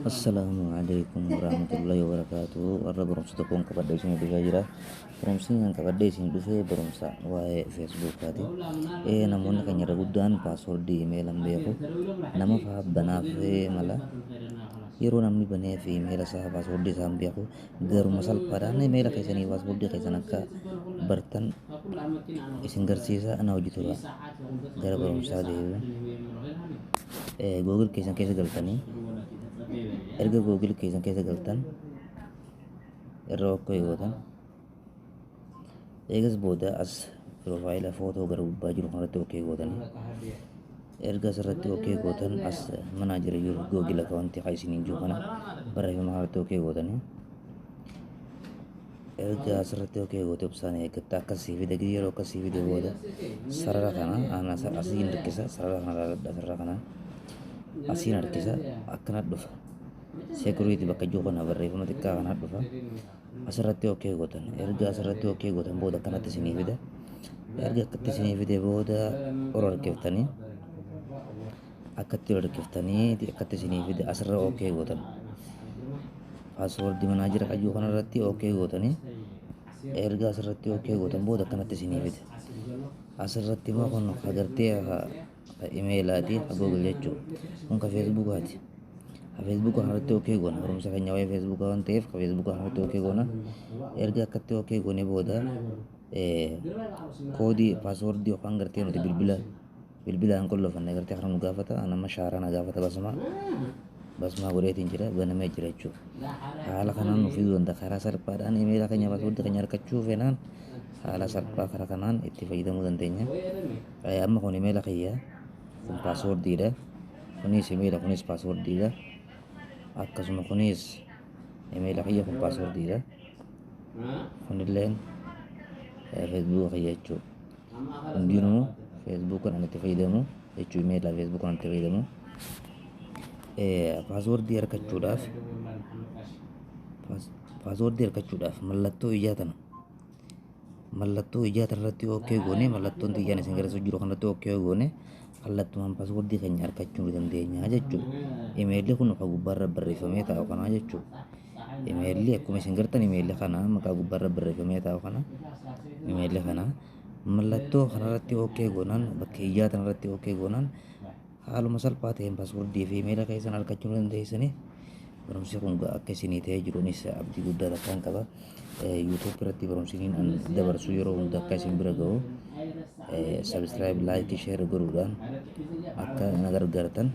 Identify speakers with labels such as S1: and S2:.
S1: Assalaamu alaikum warahmatullahi wabarakatuh. Warra barumsa tokkoon qabadhee isin dhufee jira. Barumsi kan qabadhee isin dhufee barumsa waa'ee Feesbuukaati. Namoonni keenya irra guddaan passwordii imeela hin beeku. Nama fa'aa banaaf mala. Yeroo namni baneef imeela isaa passwordii isaa hin beeku. Garuma salphaadhaan imeela keessanii passwordii keessan akka bartan isin garsiisa, ana hojii tura. Gara barumsaa deebi'u. Google keessan keessa galtanii, erga Google keessan keessa galtan irra okay gootan. Eegas booda as profile footoo gara gubbaa jiru kanarratti okay gootanii, erga asirratti okay gootan, as manage your Google account haa isiniin jiru kana barreeffama kanarratti okay gootanii, erga asirratti okay goote obsaan eeggatta. Akkasii fide. Yeroo akkasii fide booda sarara kana asiin harkisa. Sarara kana ilaaladha. Sarara kana asiin harkisa, akkana dhufa. Security bakka jiru kana barreeffama xiqqaa kana dhufa. Asirratti okay gootan. Erga asirratti okay gootan booda akkanatti isinii fida. Erga akkatti isinii fide booda ol harkiftanii, akkatti ol harkiftanii akkatti isinii fide. Asirra okay gootan. Password manager qayyuu kanarratti okay gootanii, erga asirratti okay gootan booda akkanatti isinii fide. Asirratti immoo kun agartee imeelaati, Google jechuudha. Kun ka Feesbuukaati. Ka Feesbuukaa kanarratti okay goona. Barumsa keenya waa'ee Feesbuukaa waan ta'eef ka Feesbuukaa kanarratti okay goona. Erga akkatti okay goone booda koodii passwordii yookaan gartee nuti bilbilaan qollofanne gartee kana nu gaafata. Nama shaaraa na gaafata. Basmaa godheetiin jira, banamee jira jechuudha. Haala kanaan nu fiduu danda'a. Karaa salphaadhaan imeela keenya passwordii keenya argachuu feenaan haala salphaa karaa kanaan itti fayyadamuu dandeenya. Amma kun imeela kiyya, kun passwordiidha. Kunis imeela, kunis passwordiidha. Akkasuma kunis imeela kiyya, kun passwordiidha. Kunilleen Feesbuuka kiyya jechuudha. Hundinuu Feesbuukan ani itti fayyadamu jechuu, imeelaa Feesbuukan itti fayyadamu. Passwordii argachuudhaaf mallattoo ijaa tana irratti okay goone, mallattoon xiyyaan isin garasiisu jiru kanarratti okay goone, kallattumaan passwordii keenya argachuu ni dandeenya jechuudha. Imeelli kun kan gubbaarra barreeffamee taa'u kanaa jechuudha. Imeelli akkuma isin gartan imeelli kana maqaa gubbaarra barreeffamee taa'u kana, imeelli kana mallattoo kanarratti okay goonaan, bakka ijaa tanarratti okay goonaan, haaluma salphaa ta'een passwordii fi imeela keessan argachuu dandeessanii. Barumsi kun akka isinii ta'ee jiruunis abdii guddaa takkaan qaba. YouTube irratti barumsi an dabarsu yeroo hunda akka isin bira ga'u subscribe, like, share godhuudhaan akka na gargaartan